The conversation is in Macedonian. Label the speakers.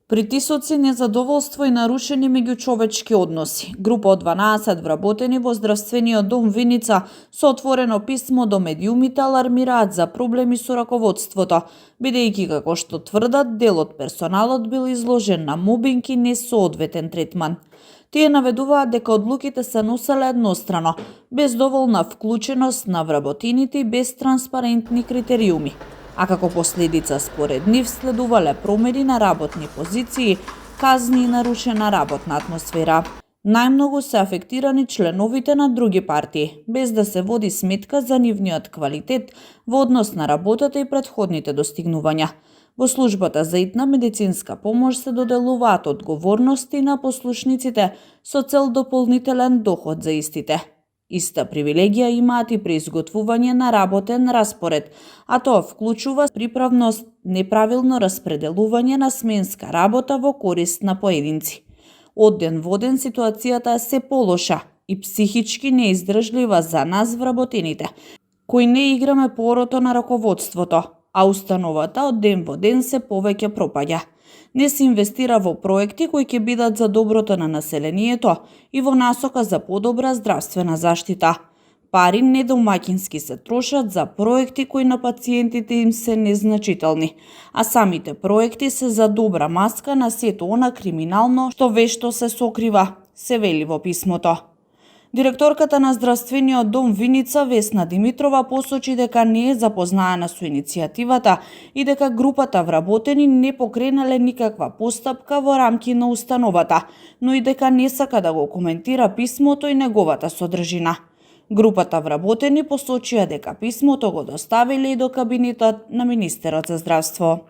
Speaker 1: Притисоци, незадоволство и нарушени меѓучовечки односи. Група од 12 вработени во здравствениот дом Виница со отворено писмо до медиумите алармираат за проблеми со раководството, бидејќи како што тврдат, дел од персоналот бил изложен на мобинг и несоодветен третман. Тие наведуваат дека одлуките се носеле еднострано, без доволна вклученост на вработените и без транспарентни критериуми. А како последица според нив следувале промени на работни позиции, казни и нарушена работна атмосфера. Најмногу се афектирани членовите на други партии, без да се води сметка за нивниот квалитет во однос на работата и претходните достигнувања. Во службата за итна медицинска помош се доделуваат одговорности на послушниците со цел дополнителен доход за истите. Иста привилегија имаат и при изготвување на работен распоред, а тоа вклучува приправност, неправилно распределување на сменска работа во корист на поединци. Од ден во ден ситуацијата е се полоша и психички неиздржлива за нас вработените, кои не играме порото на раководството, а установата од ден во ден се повеќе пропаѓа. Не се инвестира во проекти кои ќе бидат за доброто на населението и во насока за подобра здравствена заштита. Пари недомаќински се трошат за проекти кои на пациентите им се незначителни, а самите проекти се за добра маска на сето она криминално што вешто се сокрива, се вели во писмото. Директорката на здравствениот дом Виница Весна Димитрова посочи дека не е запознаена со иницијативата и дека групата вработени не покренале никаква постапка во рамки на установата, но и дека не сака да го коментира писмото и неговата содржина. Групата вработени посочија дека писмото го доставиле и до кабинетот на министерот за здравство.